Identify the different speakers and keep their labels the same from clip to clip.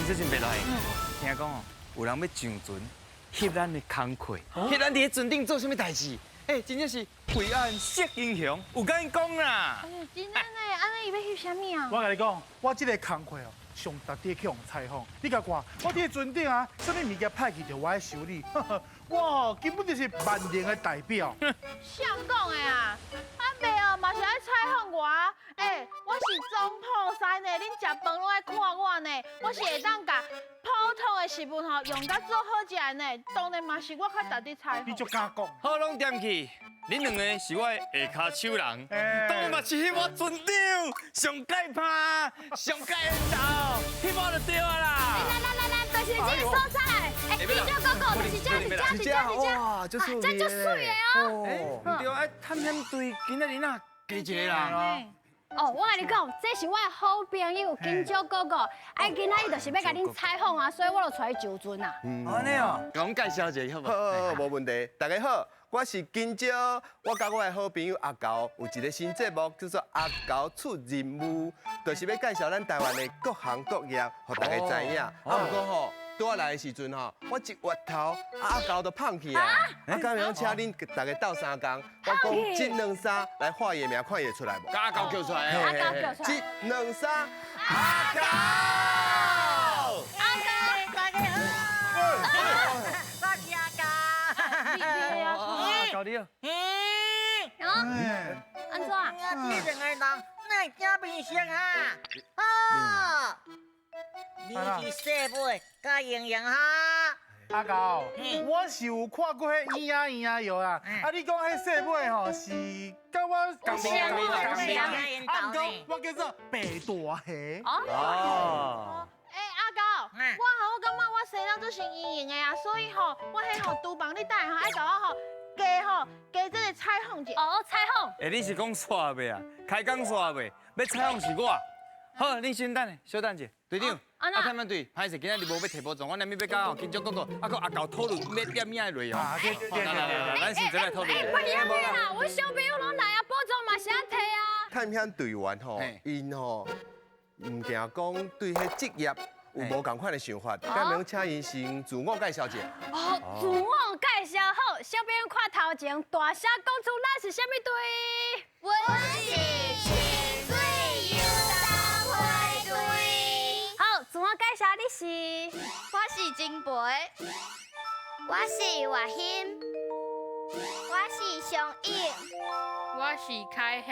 Speaker 1: 小心袂落去。聽講哦，有人欲上船翕咱的工課，翕咱佇咧船頂做啥物代誌？哎，真正是偉岸識英雄，有共𪜶講啦。
Speaker 2: 哎，真的呢，按呢伊欲翕啥物啊？
Speaker 3: 我共你講，我這个工課哦，上值得去予採訪。你共看，我佇咧船頂啊，啥物物件歹去，就我來修理。哇，根本就是萬能的代表。
Speaker 2: 誰講的啊？啊袂哦，嘛是愛採訪我。欸，我是總鋪師呢，恁食飯攏愛看我呢。我是會當共普通的食物吼用甲做好食的呢。當然嘛是我較值得採訪。
Speaker 3: 你就敢講？
Speaker 1: 好，攏恬去。恁兩个是我的下跤手人，當然嘛是翕我船長上蓋拍，上蓋緣投，翕我就對啊啦。
Speaker 4: 來來來來，就是這个所在。欸，金蕉哥哥，就是這，是這，是這，是這。
Speaker 5: 哇，這
Speaker 4: 這足媠的哦。
Speaker 1: 欸，對啊，探險隊今仔日哪加一个人哦？
Speaker 4: 哦，我共你講，這是我的好朋友金蕉哥哥，哎，今仔日就是欲共恁採訪啊，所以我就帶伊上船啊。
Speaker 1: 按呢哦，共阮介紹一下好無？
Speaker 5: 好，無問題。大家好，我是金蕉，我佮我的好朋友阿猴有一个新節目叫做《阿猴出任務》，就是欲介紹咱台灣的各行各業，予大家知影。啊，毋過吼，拄仔來的時陣吼，我一越頭，阿猴就胖去啊！啊，敢會使請恁大家鬥相共，我講一兩三來喊伊的名，看伊會出來無？
Speaker 1: 共阿猴叫出來。
Speaker 4: 阿猴叫出來。
Speaker 5: 一兩三，阿猴！
Speaker 4: 阿猴，
Speaker 6: 大家好，我是阿猴。
Speaker 1: 猴你好。
Speaker 4: 啊？按怎？
Speaker 6: 這兩個人哪會這面熟哈？啊！你是細尾佮盈盈哈？
Speaker 3: 阿猴，我是有看過彼嬰仔嬰仔藥啦。啊，你講彼細尾吼是佮我
Speaker 1: 共名共名
Speaker 3: 啊，毋過我叫做白大蝦。
Speaker 1: 哦。
Speaker 2: 欸，阿猴，我吼我感覺我生了做像盈盈的啊，所以吼我彼吼廚房你等下吼愛共我吼加吼加這个採訪者。
Speaker 4: 哦，採訪。
Speaker 1: 欸，你是講煞未啊？開講煞未？欲採訪是我。好，你先等下，小等者，隊長。啊，探險隊，歹勢，今仔日無欲提寶藏，阮連欲佮金蕉哥哥，啊，閣阿猴討論欲點影的內容。來來來，咱先來討論。
Speaker 4: 欸，不一樣啦，阮小朋友攏來啊，寶藏嘛是愛提啊。
Speaker 5: 探險隊員吼，𪜶吼毋定講對彼職業有無仝款的想法，敢欲請𪜶先自我介紹者。
Speaker 4: 哦，自我介紹好，小朋友看頭前，大聲講出咱是啥物隊？
Speaker 7: 阮是清水遊動會隊。
Speaker 4: 好，自我介紹你是？
Speaker 7: 我是金培，我是岳欣，我是尚颖，
Speaker 8: 我是凱軒。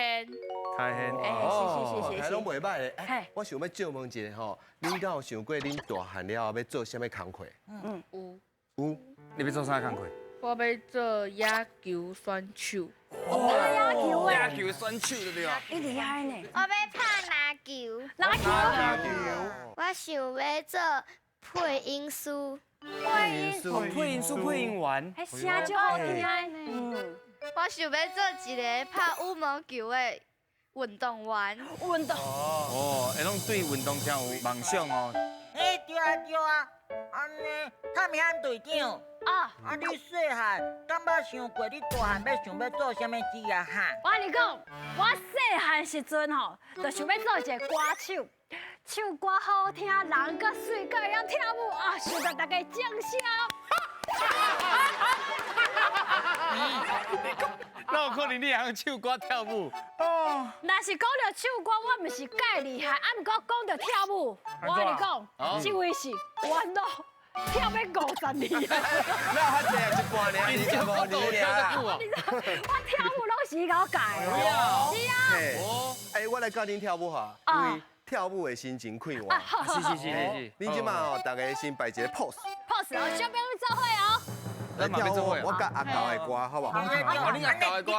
Speaker 1: 凱軒，
Speaker 4: 欸，是是是是
Speaker 5: 是，攏袂䆀的。欸，我想欲借問一下吼，恁敢有想過恁大漢了後欲做啥物工課？
Speaker 8: 嗯，有。
Speaker 5: 有。
Speaker 1: 你欲做啥工課？
Speaker 8: 我欲做野球選手。
Speaker 4: 哦，野球
Speaker 1: 野球選手對啊。
Speaker 4: 你厲害呢。
Speaker 7: 我欲拍籃球。
Speaker 4: 籃球。
Speaker 7: 我想欲做配音師。
Speaker 4: 配音
Speaker 1: 師，配音師，配音員。
Speaker 4: 欸，聲足好聽的呢。
Speaker 7: 我想欲做一个拍羽毛球的運動員。
Speaker 4: 運動。
Speaker 1: 哦，會攏對運動真有夢想哦。
Speaker 6: 欸，對啊對啊，按呢，探險隊長。啊！啊，你細漢敢捌想過你大漢欲想欲做啥物職業哈？
Speaker 4: 我共你講，我細漢時陣吼，就想欲做一个歌手，唱歌好聽，人閣媠，閣會曉跳舞啊，受到大家掌聲。
Speaker 1: 哪有可能你會曉唱歌跳舞？
Speaker 3: 哦，
Speaker 4: 若是講著唱歌，我毋是蓋厲害，啊，毋過講著跳舞，我共你講，這位是元老。跳欲50年啊！
Speaker 5: 那較濟啊，一半爾，25年啊！
Speaker 4: 我跳舞攏是伊共我教的。是啊。
Speaker 5: 欸，我來教恁跳舞哈，因為跳舞會心情快活。
Speaker 1: 是是是是。
Speaker 5: 恁這馬吼，大家先擺一個 pose。
Speaker 4: pose 哦，小朋友做伙哦。
Speaker 5: 來跳舞，我佮阿猴的歌，好無？
Speaker 6: 好，
Speaker 1: 你阿猴的歌，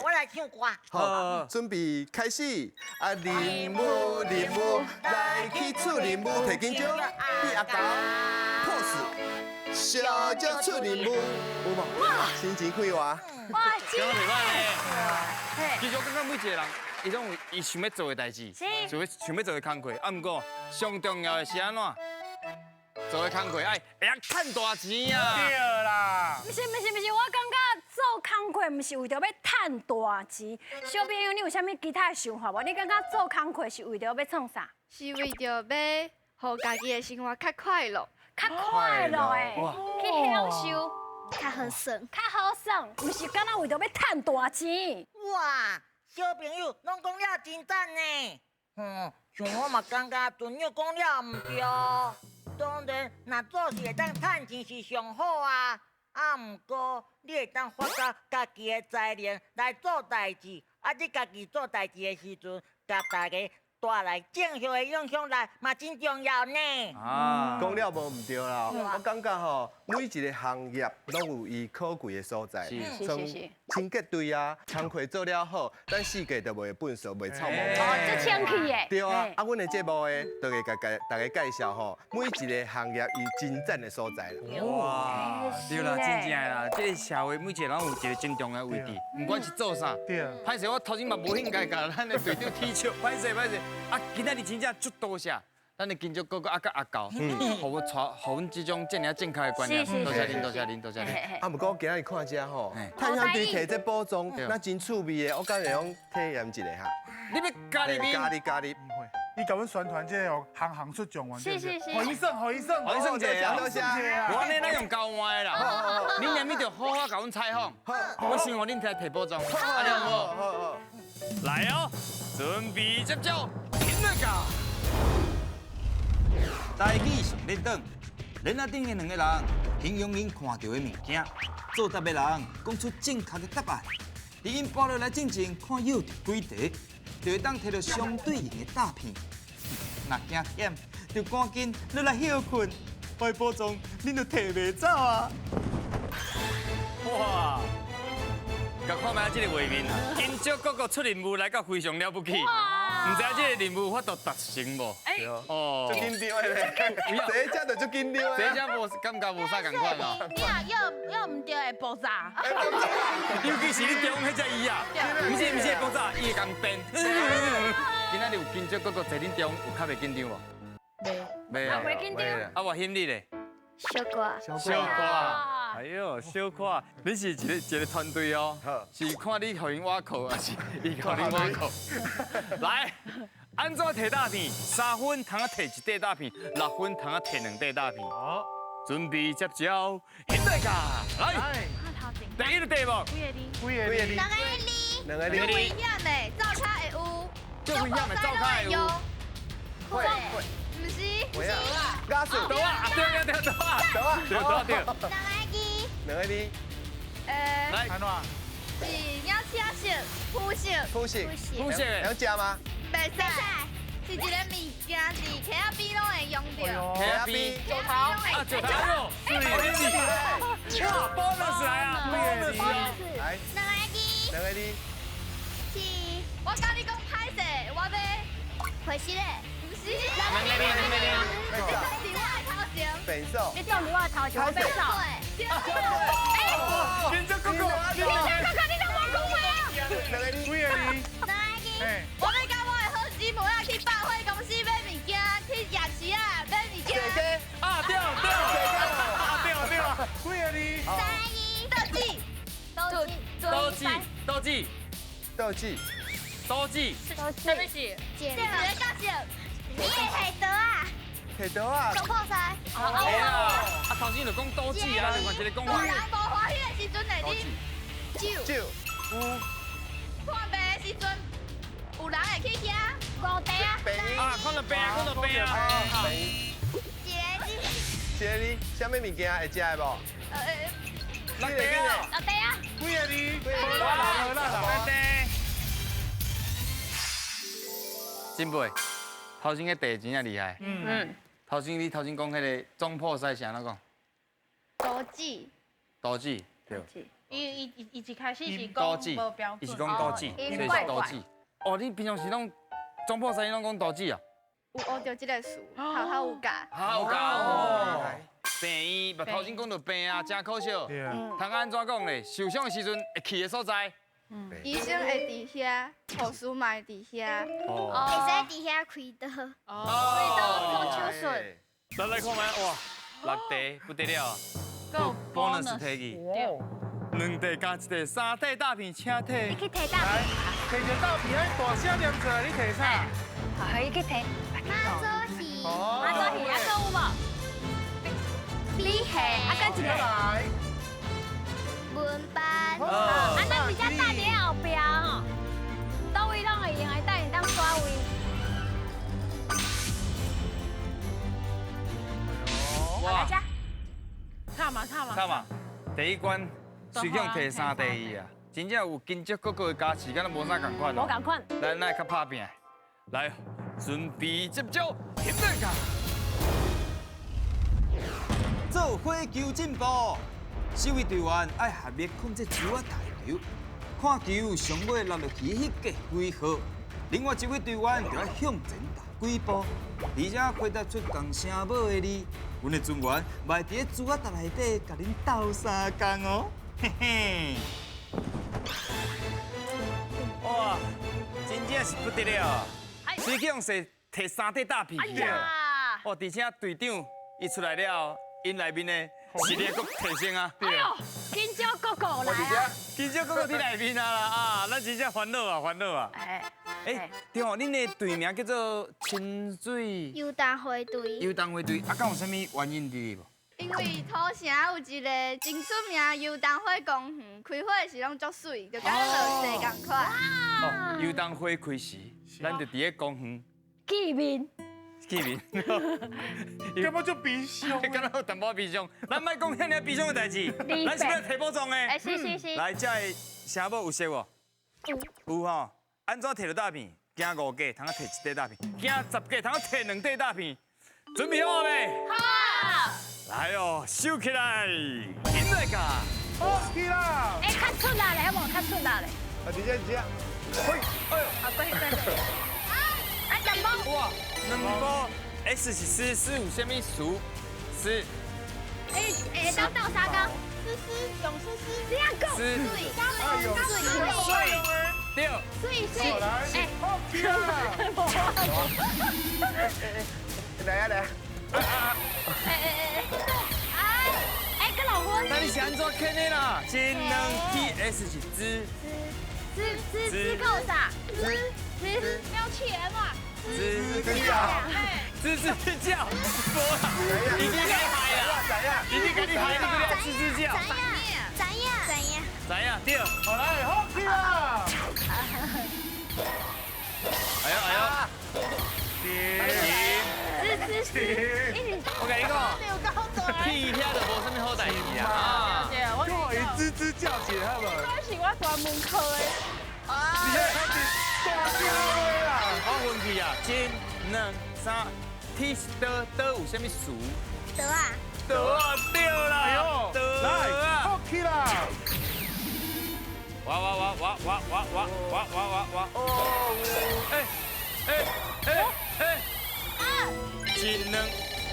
Speaker 6: 我來唱歌。
Speaker 5: 好，準備開始。啊，任務任務，來去出任務，提金蕉，比阿猴。pose，小鳥出任務，有無？心情快活。
Speaker 4: 哇，真
Speaker 1: 袂䆀呢。其實我感覺每一個人，伊攏有伊想欲做的代誌，想欲做的工課。啊，毋過上重要的是按怎？做的工課愛會曉趁大錢啊！
Speaker 3: 對啦。
Speaker 4: 毋是毋是毋是，我感覺做工課毋是為著欲趁大錢。小朋友，你有啥物其他的想法無？你感覺做工課是為著欲創啥？
Speaker 7: 是為著欲
Speaker 9: 予家己的生活較快樂，
Speaker 4: 較快樂的，去享受，
Speaker 7: 較好耍，
Speaker 4: 較好耍，毋是干焦為著欲趁大錢。
Speaker 6: 哇，小朋友攏講了真讚呢。像我嘛感覺隊長講了毋對。當然，若做事會當趁錢是上好啊。啊，毋過你會當發揮家己的才能來做代誌，啊，你家己做代誌的時陣，共大家帶來正向的影響力嘛，真重要呢。
Speaker 1: 啊，
Speaker 5: 講了無毋對啦，我感覺吼，每一個行業攏有伊可貴的所在。
Speaker 4: 是是是。
Speaker 5: 清潔隊啊，工課做了好，咱四界就袂會糞掃，袂臭毛。
Speaker 4: 哦，這清氣的。
Speaker 5: 對啊，啊，阮的節目的就會共大家介紹吼，每一個行業伊真讚的所在啦。
Speaker 1: 哇，對啦，真正的啦，這個社會每一個人有一個真重要的位置，毋管是做啥。
Speaker 3: 對啊。
Speaker 1: 歹勢，我頭先嘛無應該共咱的隊長提笑，歹勢歹勢。啊，今仔日真正足多謝。咱的金石哥哥啊，佮阿狗，予阮帶，予阮這種這爾正確的觀念。多謝恁，多謝恁，多謝恁。
Speaker 5: 啊，毋過我今仔日看這吼，探險隊提這寶藏，那真趣味的，我敢會用體驗一下哈。
Speaker 1: 你欲加入？
Speaker 5: 加入加入。
Speaker 3: 毋會，你共阮宣傳這個行行出狀元。
Speaker 2: 是是是。
Speaker 3: 何醫生，何醫生，
Speaker 1: 何醫生，
Speaker 5: 多謝多謝。
Speaker 1: 無按呢，咱用交換的啦。恁連咪著好好共阮採訪。我先予恁提提寶藏，按呢好無？
Speaker 5: 好好。
Speaker 1: 來哦，準備接招，停落架。
Speaker 10: 台語上輪轉，輪仔頂的兩个人形容𪜶看著的物件，作答的人講出正確的答案。佇𪜶跋落來進前，看舀著幾塊，就會當提著相對應的詐騙。若驚忝，就趕緊落來歇睏，我的寶藏恁就提袂走啊！
Speaker 1: 哇！共看覓這个畫面啊，金石哥哥出任務來到非常了不起，毋知影這个任務有法度達成無？
Speaker 5: 哦，足緊張的咧，這一隻就足緊張的，
Speaker 1: 這一隻無感覺無啥仝款哦。
Speaker 2: 你若舀毋著會爆炸。
Speaker 1: 尤其是你中彼隻伊啊，毋是毋是會爆炸，伊會共變。今仔日有金石哥哥坐恁中，有較袂緊張無？袂。袂啊。
Speaker 4: 袂緊張。
Speaker 1: 啊，我欣你咧？
Speaker 7: 小可。
Speaker 1: 小可。哎喲，小可，你是一个一個團隊哦，是看你予𪜶倚靠，還是伊予恁倚靠？來，按怎提大片？3分通仔提一塊大片，6分通仔提2塊大片。
Speaker 3: 好，
Speaker 1: 準備接招，現在㗎，來，第一個題目，
Speaker 2: 幾個字？
Speaker 3: 幾個字？
Speaker 7: 兩個字。
Speaker 5: 兩個字。
Speaker 7: 足危險的，灶跤會有。
Speaker 1: 足危險的，灶跤會有。
Speaker 7: 會。毋是。
Speaker 5: 不是。瓦斯。
Speaker 1: 對啊，對對對對啊，
Speaker 5: 對啊，
Speaker 1: 對對對。
Speaker 5: 兩個字。
Speaker 1: 來，
Speaker 3: 按怎？
Speaker 7: 是鳥車色、膚色、
Speaker 5: 膚色、
Speaker 1: 膚色，
Speaker 5: 會曉食嗎？
Speaker 7: 袂使，是一個物件，佇溪仔邊攏會用著。
Speaker 1: 溪仔邊。
Speaker 7: 石頭。
Speaker 1: 啊，石頭喲，水。哇，bonus 來啊，bonus 啊。
Speaker 5: 來。
Speaker 7: 兩個字。
Speaker 5: 兩個字。
Speaker 7: 是，我佮你講歹勢，我欲回死咧。不是。
Speaker 1: 兩個字，兩個字。
Speaker 7: 你講佇我的頭前。
Speaker 5: 變數。
Speaker 4: 你講佇我的頭前，我變數。
Speaker 1: 金石哥哥，
Speaker 4: 金石哥哥，你都無講話啊！
Speaker 5: 兩個字，
Speaker 3: 幾個字？
Speaker 7: 兩個字。我欲佮我的好姊妹仔去百貨公司買物件，去夜市仔買物件。
Speaker 1: 啊，對對，啊對對啊。
Speaker 3: 幾個字？
Speaker 7: 三個字。倒字。
Speaker 1: 倒字，倒字，
Speaker 5: 倒字，
Speaker 1: 倒字。
Speaker 7: 啥物事？一个角色，你會提刀啊？
Speaker 5: 提刀啊！
Speaker 7: 總鋪師。
Speaker 1: 哎呀，啊頭先就講倒字啊，另外一個講
Speaker 7: 無人無歡喜的時陣會啉酒。
Speaker 5: 酒。
Speaker 7: 有。破病的時陣，有人會去遐。五地啊。
Speaker 1: 啊，看著病啊，看著病啊。
Speaker 7: 一個字。
Speaker 5: 一個字，啥物物件會食的無？
Speaker 1: 落地啊！
Speaker 7: 落地啊！
Speaker 3: 幾個字？無啦無啦
Speaker 1: 落地。真貝，頭先個地真正厲害。嗯。頭先你頭先講彼個總鋪師是按怎講？
Speaker 9: 刀子。
Speaker 1: 刀子，對。
Speaker 2: 伊伊伊一開始是講無標準，
Speaker 1: 伊是講刀子，所以是刀子。哦，你平常時攏總鋪師攏講刀子啊？
Speaker 9: 有學著這個詞，學校有教。
Speaker 1: 學校有教哦。病院，嘛頭先講著病啊，真可惜。通按怎講咧？受傷的時陣會去的所在。
Speaker 9: 醫生會佇遐，護士嘛會佇遐。
Speaker 1: 哦。
Speaker 7: 會使佇遐開刀。
Speaker 2: 哦。開刀做手術。
Speaker 1: 咱來看覓，哇，6塊不得了。bonus 提去。2塊加1塊，3塊大片，請提。
Speaker 4: 你去提大片。
Speaker 3: 提一個大片，愛大聲念出來，你提啥？
Speaker 4: 好，伊去提。
Speaker 7: 媽祖戲。
Speaker 4: 啊，做鱼啊，阁有無？米虾，啊，閣一個。
Speaker 7: 文班。
Speaker 4: 啊，咱佇遮搭佇後壁吼，佗位攏會用的，等會當刷位。
Speaker 1: 哇！
Speaker 4: 來遮。
Speaker 2: 差嘛差嘛。
Speaker 1: 差嘛，第一關隨便提三第二啊，真正有金石哥哥的加持，敢若無啥仝款。
Speaker 4: 無仝款。
Speaker 1: 咱來較拍拚，來，準備接招，起來噶！
Speaker 10: 做火球進步，四位隊員愛合力控制球仔台球，看球上尾落落去彼个幾號，另外一位隊員就愛向前踏幾步，而且回答出仝聲母的字。阮的尊員嘛會佇咧珠仔台內底共恁鬥相共哦，嘿嘿。
Speaker 1: 哇，真正是不得了！随去用踅提三块大片。
Speaker 2: 哎呀！
Speaker 1: 哦，而且队長伊出來了，𪜶內面的實力閣提升啊！
Speaker 4: 哎呦，緊張哥哥來啊！
Speaker 1: 緊張哥哥佇內面啊啦啊，咱真正煩惱啊，煩惱啊！哎，對哦，恁的隊名叫做清水
Speaker 9: 遊蕩花隊。
Speaker 1: 遊蕩花隊，啊，敢有啥物原因佇咧無？
Speaker 9: 因為土城有一個真出名遊蕩花公園，開花時攏足媠，就敢若落雪仝款。
Speaker 1: 哦，遊蕩花開時，咱就佇咧公園
Speaker 4: 見面。
Speaker 1: 見面。
Speaker 3: 感覺足悲傷。
Speaker 1: 敢若有淡薄悲傷，咱莫講遐爾悲傷的代誌，咱是欲提寶藏的。
Speaker 2: 哎，是是是。
Speaker 1: 來，這个聲母有識無？有。有吼。按怎提著大片？行5格，通仔提一塊大片；行10格，通仔提2塊大片。準備好未？
Speaker 2: 好。
Speaker 1: 來哦，收起來，緊來噶。
Speaker 3: 好起啦。
Speaker 4: 哎，較出力咧，好無？較出力咧。
Speaker 5: 啊，直接直接。
Speaker 1: 嘿，哎呦。
Speaker 4: 啊，對對對。啊，兩步。
Speaker 1: 哇，兩步。S 是四四有啥物詞？四。
Speaker 4: 哎哎，當倒沙缸。
Speaker 2: 思思，勇思思。
Speaker 4: 你阿公。
Speaker 1: 四。
Speaker 9: 水。
Speaker 1: 水。對。
Speaker 9: 水水。
Speaker 4: 哎，
Speaker 3: 好起啦。
Speaker 5: 來啊來啊。
Speaker 4: 哎哎哎哎。哎，閣老分。
Speaker 1: 那你是按怎捡的啦？一、兩、T S 是滋。
Speaker 4: 滋滋滋夠啥？
Speaker 2: 滋滋喵氣 M 啊。
Speaker 1: 吱吱叫，吱吱叫，無啦，已經給你害啦，已經給你害，你閣咧吱吱叫。
Speaker 7: 知影，知影，
Speaker 1: 知影，對。
Speaker 3: 好來，好起啦。
Speaker 1: 哎呦哎呦，停。
Speaker 4: 吱吱吱，
Speaker 1: 我跟你講，屁遐就無啥物好代誌啊。
Speaker 3: 就會吱吱叫起來，好無？
Speaker 2: 這是我專門科的。
Speaker 3: 啊！大叫的啦！
Speaker 1: 我分去啊，一、兩、三，T 是倒倒有啥物詞？
Speaker 7: 倒啊！
Speaker 1: 倒啊，對啦！
Speaker 3: 哎呦，
Speaker 1: 來，
Speaker 3: 好起啦！
Speaker 1: 哇哇哇哇哇哇哇哇哇哇哇！哦！哎哎哎哎！一、兩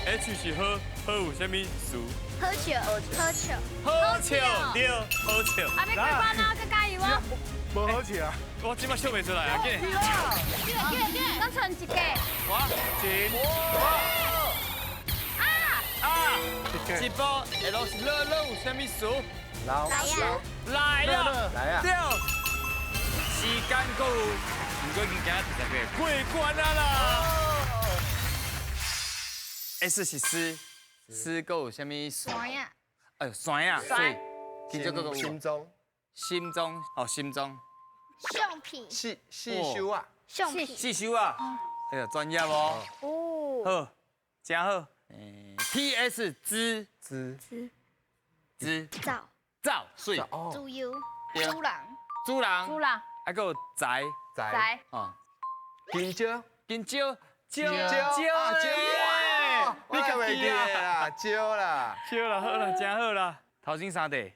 Speaker 1: ，H 是好，好有啥物詞？
Speaker 7: 好笑，好笑，
Speaker 1: 好笑，對，好笑。
Speaker 4: 啊，欲過關啊，閣加油啊！
Speaker 3: 無好笑啊！
Speaker 1: 我這擺笑袂出來啊！緊！
Speaker 2: 對對對，
Speaker 4: 閣剩一個。
Speaker 1: 哇！一，啊啊！一步，L 是樂樂有啥物詞？
Speaker 5: 來
Speaker 7: 啊！
Speaker 1: 來啊！
Speaker 5: 來啊！
Speaker 1: 對，時間閣有，毋過已經行第十個過關啊啦！S 是思，思閣有啥物詞？
Speaker 9: 山啊！
Speaker 1: 哎呦，山啊！
Speaker 4: 山。
Speaker 5: 心中。
Speaker 1: 心中哦，心中。
Speaker 7: 橡皮。
Speaker 5: 四四修啊。
Speaker 7: 橡皮。
Speaker 1: 四修啊！哎呦，專業哦。
Speaker 7: 哦。
Speaker 1: 好，真好。T S 之
Speaker 5: 之
Speaker 1: 之
Speaker 7: 走
Speaker 1: 走媠。
Speaker 7: 自由。
Speaker 9: 主人。
Speaker 1: 主人。
Speaker 4: 主人。
Speaker 1: 啊，阁有宅
Speaker 5: 宅。
Speaker 1: 哦。
Speaker 5: 金蕉。
Speaker 1: 金蕉。蕉
Speaker 5: 蕉
Speaker 1: 蕉。
Speaker 5: 你敢袂記啦？蕉啦。
Speaker 1: 蕉啦，好啦，真好啦。頭先三塊，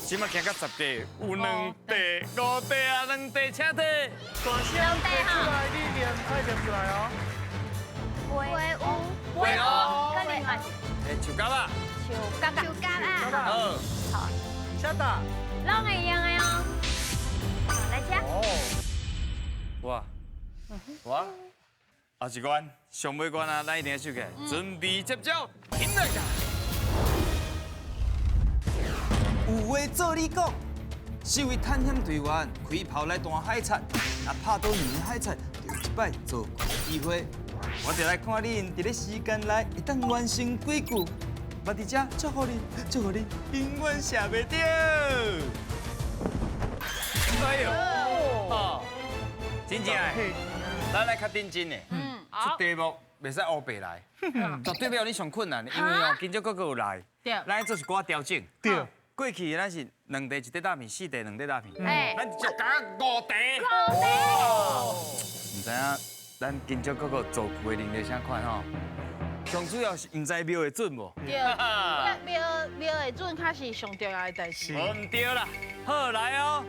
Speaker 1: 這擺行到10塊，有2塊、5塊啊，2塊，請提。
Speaker 3: 大聲提出來，你念愛念出來哦。
Speaker 7: 飞乌。
Speaker 4: 飞乌。跟另外一
Speaker 1: 个。欸，树角啊。
Speaker 4: 树角
Speaker 7: 树角啊。
Speaker 1: 好。
Speaker 4: 好。
Speaker 3: 请打。
Speaker 4: 攏會用的哦。來吃。
Speaker 1: 哇。哇。後一關，上尾關啊，咱一定要收起來，準備接招，起來！
Speaker 10: 有話做你講，四位探險隊員開炮來彈海賊，若拍倒兩个海賊，就有一擺做怪的機會。我就来看恁伫咧时间内会当完成几句。我伫遮祝福恁，祝福恁永远射袂著。
Speaker 1: 哎呦，哦，真正的，咱来较认真的，出题目袂使乌白来，绝对袂予你上困难的，因为哦，今朝哥哥有来，咱做一寡调整。
Speaker 3: 对，
Speaker 1: 过去咱是2题1块大片，4题2块大片，咱直接加5题。
Speaker 4: 5题。
Speaker 1: 唔知影咱今朝哥哥做句的能力啥款吼？上主要是唔知瞄会准无？
Speaker 2: 对，瞄会准较是上重要的代志。
Speaker 1: 唔对啦，好来哦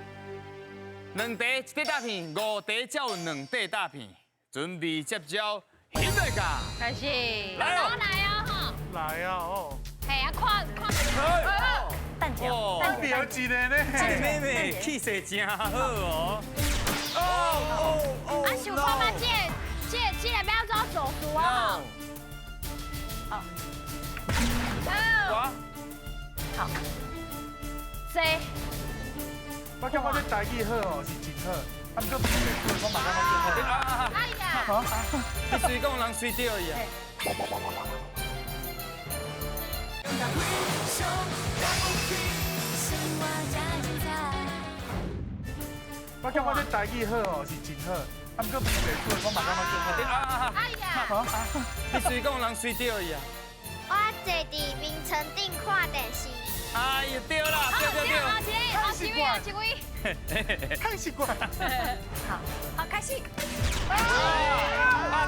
Speaker 1: ，2题1块大片，5题才有2块大片，准备接招，翕来噶。
Speaker 2: 开始。
Speaker 1: 来哦，
Speaker 4: 来哦，吼。
Speaker 3: 来啊哦。
Speaker 4: 嘿啊，看看。
Speaker 1: 等
Speaker 4: 下，
Speaker 3: 等下一个呢。
Speaker 1: 这个妹妹气势真好哦。哦哦哦。
Speaker 4: 啊，想看嘛，这个要怎做事啊？好。
Speaker 1: 好。
Speaker 4: 好。这。
Speaker 3: 我感觉这台语好哦，是真好。啊，不过袂准，我嘛感觉真好。
Speaker 2: 哎呀！
Speaker 1: 你随讲人随著伊啊。
Speaker 3: 我感觉这台语好哦，是真好。啊，不过袂准，我嘛感觉真好。
Speaker 2: 哎呀！
Speaker 1: 你随讲人随著伊啊。
Speaker 7: 我坐伫眠床顶看电视。
Speaker 1: 哎呀，对啦，对对对。
Speaker 4: 太习惯，
Speaker 3: 太习惯。
Speaker 4: 好，好，开始。
Speaker 1: 啊，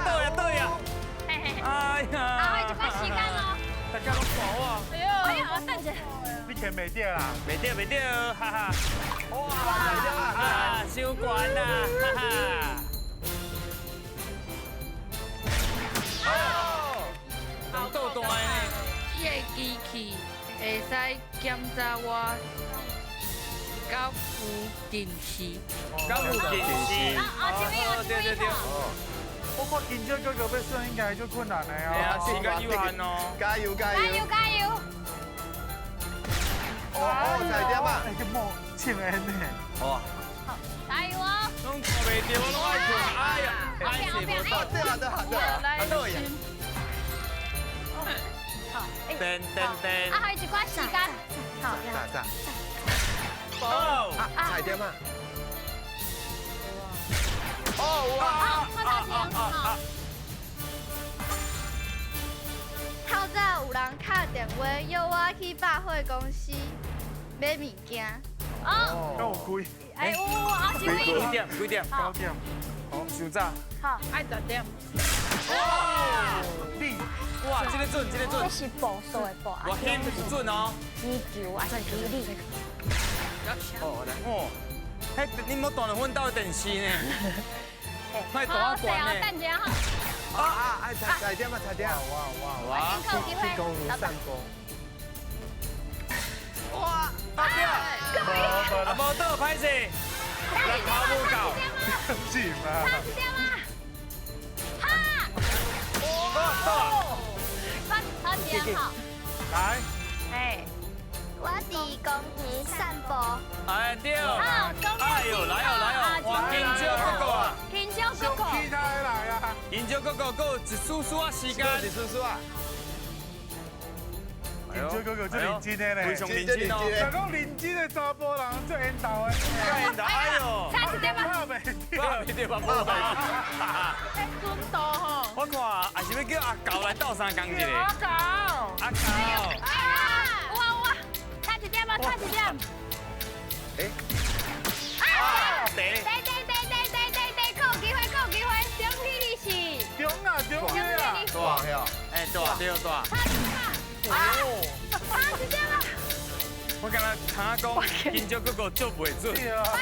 Speaker 1: 对呀对呀。哎呀。
Speaker 4: 啊，还有一寡时间哦。
Speaker 1: 大家拢看我。
Speaker 4: 哎呦，哎呦，等下。
Speaker 3: 你看袂著啦？
Speaker 1: 袂著袂著，哈哈。哇，啊，伤悬啦，哈哈。哦，够大呢。
Speaker 8: 这个机器会使检查我敢有近视。
Speaker 1: 敢有近视。
Speaker 4: 啊，这位哦，
Speaker 1: 对对对。
Speaker 3: 我看今朝哥哥欲算应该足困难的哦。
Speaker 1: 时间有限哦。
Speaker 5: 加油加油！
Speaker 4: 加油加油！
Speaker 5: 哦，彩点啊！
Speaker 3: 哎，个冒青烟呢。
Speaker 1: 哇！
Speaker 4: 好，加油哦！
Speaker 1: 拢看袂著，我拢爱困。哎呀，
Speaker 4: 哎，
Speaker 5: 对啊对啊对啊，
Speaker 1: 对呀。
Speaker 4: 好，
Speaker 1: 噔噔噔。
Speaker 4: 啊，还有一寡时间。好。
Speaker 5: 咋咋？
Speaker 1: 哦，
Speaker 5: 啊，彩点啊！
Speaker 1: 哦哇！
Speaker 4: 好，看头前。好。
Speaker 9: 透早有人敲电话约我去百货公司买物件。
Speaker 4: 哦。
Speaker 3: 敢有几？
Speaker 4: 哎，有啊，几
Speaker 1: 点？几点？
Speaker 3: 9点。
Speaker 1: 好，伤早。
Speaker 4: 好，
Speaker 2: 爱10点。
Speaker 1: 哇！你哇，这个准，这个准。
Speaker 4: 这是步数的步。
Speaker 1: 我听有准哦。
Speaker 4: 击球啊，距离。
Speaker 1: 哦，来哦，嘿，你莫断了阮兜的电视呢。快大关呢。
Speaker 4: 等一下哈。
Speaker 5: 啊啊！哎，彩点啊，彩点！
Speaker 3: 哇哇
Speaker 4: 哇！
Speaker 5: 去公园散步。
Speaker 1: 哇！大表，啊无倒歹势，来头无够。
Speaker 3: 是吗？
Speaker 4: 差一点啊！哈！
Speaker 1: 哇！到。
Speaker 4: 好，好，
Speaker 3: 来。
Speaker 4: 哎。
Speaker 7: 我伫公园散步。
Speaker 1: 哎对。
Speaker 4: 好，
Speaker 1: 哎呦，来哦来哦，哇，紧张哥哥啊！
Speaker 4: 紧张哥哥。
Speaker 3: 其他的来啊！
Speaker 1: 紧张哥哥，阁有一丝丝啊时间。
Speaker 5: 一丝丝啊！
Speaker 3: 紧张哥哥最认真的咧，
Speaker 1: 非常认真哦。
Speaker 3: 若讲认真的查埔人最缘投的。
Speaker 1: 最缘投，哎呦！
Speaker 4: 差一点啊！
Speaker 3: 拍袂
Speaker 1: 对，拍袂著吧？
Speaker 2: 准度吼。
Speaker 1: 我看也是欲叫阿狗来斗相共一下。
Speaker 2: 阿狗。
Speaker 1: 阿狗。
Speaker 4: 哎呀，有啊有啊，差一点啊，差一点。
Speaker 5: 哎。
Speaker 4: 啊！对对对对对对对，阁有机会，阁有机会，中距离是。
Speaker 3: 中啊中啊！
Speaker 1: 大呀，哎大对大。
Speaker 4: 差一点啊！差一点啊！
Speaker 1: 我刚才听讲，紧张哥哥做袂准。
Speaker 4: 拜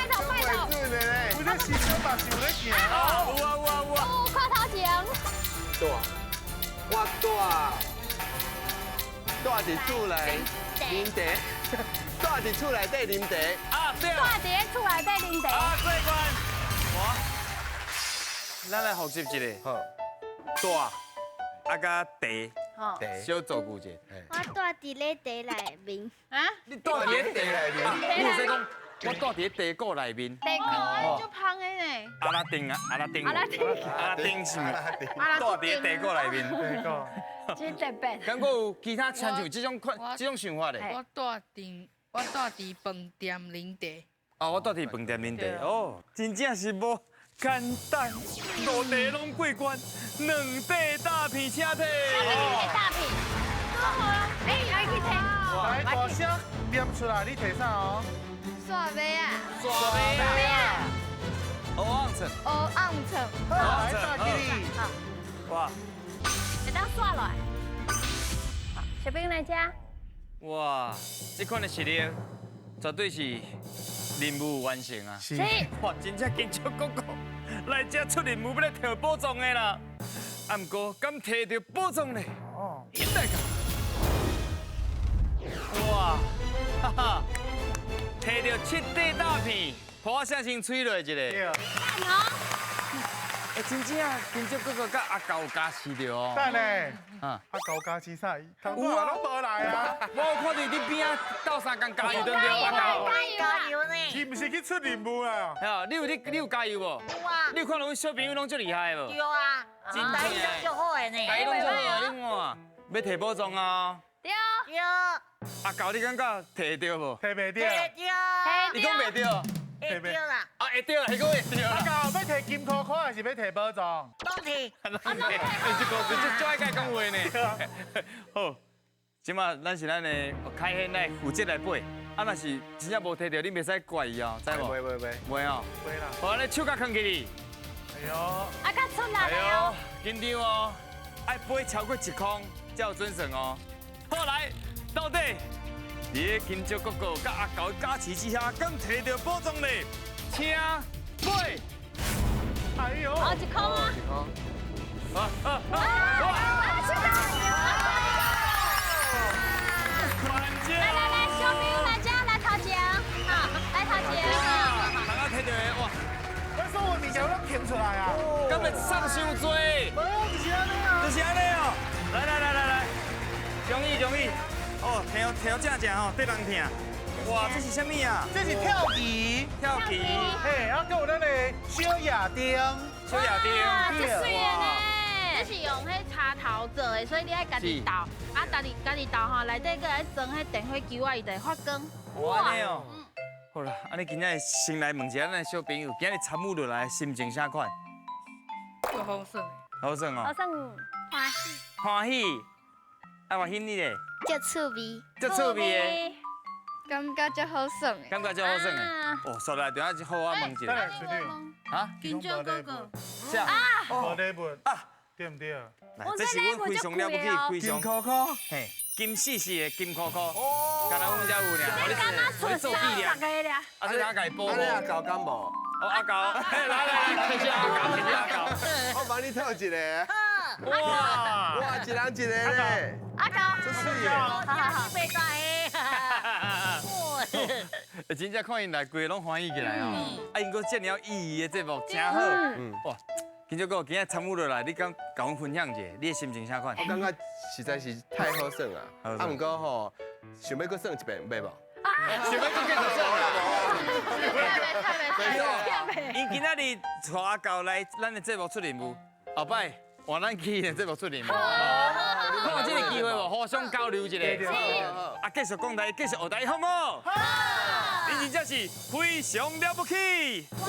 Speaker 4: 托拜托。
Speaker 3: 有这时间嘛是有咧行。
Speaker 1: 有啊有啊有啊。
Speaker 4: 有看头前。
Speaker 5: 大，我大，大伫厝内啉茶，大伫厝内底啉茶。
Speaker 1: 啊对。
Speaker 4: 大伫厝内底啉茶。
Speaker 1: 啊过关。我，咱来复习一下。
Speaker 5: 好。
Speaker 1: 大，啊佮茶。小做句者。
Speaker 7: 我住伫咧茶内面。
Speaker 2: 啊？
Speaker 1: 你住伫咧茶内面？你有说讲，我住佇地谷內面。
Speaker 2: 地谷啊，足芳的呢。
Speaker 1: 阿拉丁啊，阿拉丁。
Speaker 4: 阿拉丁。
Speaker 1: 阿拉丁是毋？住佇地谷內面。
Speaker 3: 地谷。
Speaker 4: 真特別。
Speaker 1: 敢閣有其他親像這種款、這種想法的？
Speaker 8: 我住佇飯店奶茶。
Speaker 1: 哦，我住佇飯店奶茶。哦，真正是無簡單，五題攏過關，兩塊大片請提。
Speaker 4: 大片。哎，來去提。
Speaker 3: 來，大聲念出來，你提啥哦？
Speaker 9: 煞尾仔。
Speaker 1: 煞尾仔。烏甕床。
Speaker 9: 烏甕床。
Speaker 3: 好，來大吉利。
Speaker 1: 哇。
Speaker 4: 會當煞落來。小兵來遮。
Speaker 1: 哇，這款的實力絕對是任務完成啊！
Speaker 3: 是。
Speaker 1: 哇，真正緊張哥哥來這出任務欲來提寶藏的啦。啊，毋過敢提著寶藏咧？哦。緊來個。哇，哈哈，提著七塊大片，予我聲先吹落一个。
Speaker 3: 對。
Speaker 4: 讚哦。
Speaker 1: 欸，真正金石哥哥佮阿狗加持著哦。
Speaker 3: 等咧，阿狗加持啥？头拄仔攏無來啊！
Speaker 1: 我有看著你邊仔鬥相共加油，對不對？阿狗。
Speaker 6: 加油呢！
Speaker 3: 伊毋是去出任務啊？
Speaker 1: 嚇，你有加油無？
Speaker 6: 有啊。
Speaker 1: 你有看到阮小朋友攏足厲害無？
Speaker 6: 對啊，台語攏足好的呢。
Speaker 1: 台語攏足好的，你看，欲提寶藏啊！
Speaker 4: 對。
Speaker 6: 對。
Speaker 1: 阿狗，你感覺提著無？
Speaker 3: 提袂著。
Speaker 6: 提著。
Speaker 1: 伊講袂著。
Speaker 6: 會著啦。
Speaker 1: 啊，會著啦，伊講會著啦。
Speaker 3: 阿狗，欲提金箍箍還是欲提寶藏？
Speaker 6: 攏提。
Speaker 1: 攏提。這個這足愛共講話呢。好，這馬咱是咱的凱顯來負責來背。啊，若是真正無提著，你袂使怪伊哦，知無？
Speaker 5: 袂袂袂。
Speaker 1: 袂哦。
Speaker 3: 袂啦。
Speaker 1: 好，你手共囥起哩。
Speaker 3: 哎喲。
Speaker 4: 啊，較出力哦。
Speaker 1: 緊張哦，愛背超過一空才有準算哦。好來，到底佇个金石哥哥佮阿狗加持之下，敢提著寶藏咧？請背。
Speaker 3: 哎呦！
Speaker 4: 哦，一空啊！
Speaker 5: 一空。
Speaker 1: 啊啊啊！哇！
Speaker 4: 来来来，小朋友來這，來頭前，好，來頭前。
Speaker 1: 大家提著的哇！
Speaker 3: 我所有物件攏停出來啊！
Speaker 1: 敢會送傷濟？
Speaker 3: 無，就是按呢啊！
Speaker 1: 就是按呢哦！來來來來來，容易容易。哦，聽聽正正吼，對人聽。哇，這是啥物啊？
Speaker 3: 這是跳棋，
Speaker 1: 跳棋。
Speaker 3: 嘿，啊，閣有咱的小夜燈，
Speaker 1: 小夜燈，
Speaker 4: 這媠的呢。
Speaker 2: 這是用彼插頭做的，所以你愛家己鬥，啊，家己鬥吼，內底閣愛裝彼電火球仔，伊就會發光。
Speaker 1: 哇，按呢哦。好啦，按呢今仔日先來問一下咱的小朋友，今日參與落來心情啥款？
Speaker 8: 足好耍。
Speaker 1: 好耍哦。
Speaker 4: 好耍。
Speaker 7: 歡喜。
Speaker 1: 歡喜。啊，我欣你咧？
Speaker 7: 足趣味。
Speaker 1: 足趣味的。
Speaker 9: 感覺足好耍的。
Speaker 1: 感覺足好耍的。哦，煞來就愛好好問一下。
Speaker 3: 哈？
Speaker 2: 緊張哥哥。
Speaker 1: 啥？
Speaker 4: 啊。
Speaker 3: 無禮物。
Speaker 1: 啊。
Speaker 3: 對毋對？
Speaker 1: 來，這是阮非常了不起，非常金箍箍，嘿，金絲絲的金箍箍，敢若阮遮有爾，
Speaker 4: 我咧
Speaker 1: 做紀念。啊，這哪共伊保護？
Speaker 5: 阿狗敢無？
Speaker 1: 哦，阿狗，來來來，謝謝阿狗，謝謝阿狗。
Speaker 5: 我幫你套一個。
Speaker 1: 哇
Speaker 5: 哇，一人一個咧。
Speaker 4: 阿狗，
Speaker 5: 這媠的。
Speaker 4: 好好好。
Speaker 1: 真正看𪜶來，規个攏歡喜起來哦。啊，𪜶閣這爾有意義的節目，真好。哇。金石哥，今仔參與落來，你敢共阮分享一下，你的心情啥款？
Speaker 5: 我感覺實在是太好耍啊！啊，毋過吼，想欲閣耍一遍，袂無？
Speaker 1: 想欲閣繼續耍啦？𪜶今仔日帶阿狗來咱的節目出任務，後擺換咱去𪜶的節目出任務。看有這个機會無？互相交流一下。啊，繼續講台語，繼續學台語，好無？好。你真正是非常了不起。
Speaker 7: 我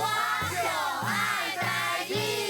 Speaker 7: 就愛台語。